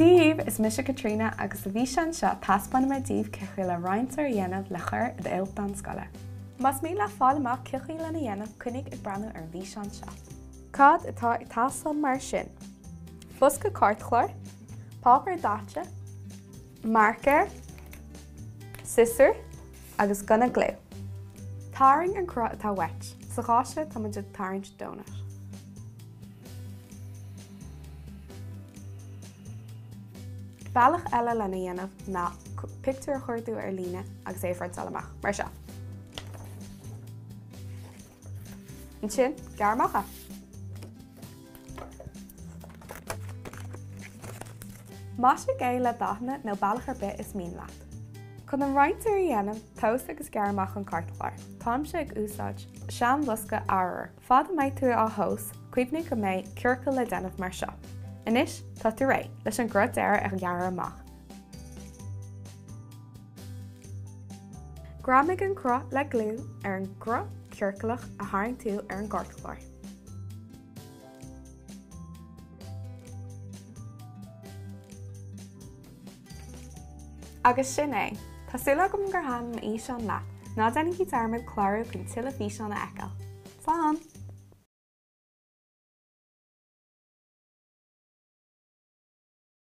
Dia dhaoibh, is mise Caitríona agus sa bhfíseán seo taispeánfaidh mé daoibh cén chaoi le rainseoir a dhéanamh le cur i d'fhillteán scoile. Más mian leat fáil amach cén chaoi lena dhéanamh, coinnigh ag breathnú ar an bhfíseán seo. Cad atá ag teastáil mar sin? Bosca cairtchláir, páipéar daite, marcóir, siosúr agus gunna gliú. Tarraing an cruth atá uait. Sa chás seo tá muid ag tarraingt donut. Bealach eile lena dhéanamh ná pictiúr a chuardú ar líne agus é a phriontáil amach, mar seo. Ansin, gearr amach é. Maisigh é le dathanna nó bealach ar bith is mian leat. Chun an rainseoir a dhéanamh, tomhas agus gearr amach an cairtchlár. Táimse ag úsáid seanbhosca arbhair. Fad a mbeidh tú á thomhas, cuimhnigh go mbeidh ciorcal le déanamh mar seo. Anois, tá tú réidh leis an gcruth deiridh a ghearradh amach. Greamaigh an cruth le gliú ar an gcruth ciorclach a tharraing tú ar an gcairtchlár. Agus sin é! Tá súil agam gur thaitin an fhíseán leat. Ná déanaigí dearmad clárú chun tuilleadh físeán a fheiceáil. Slán!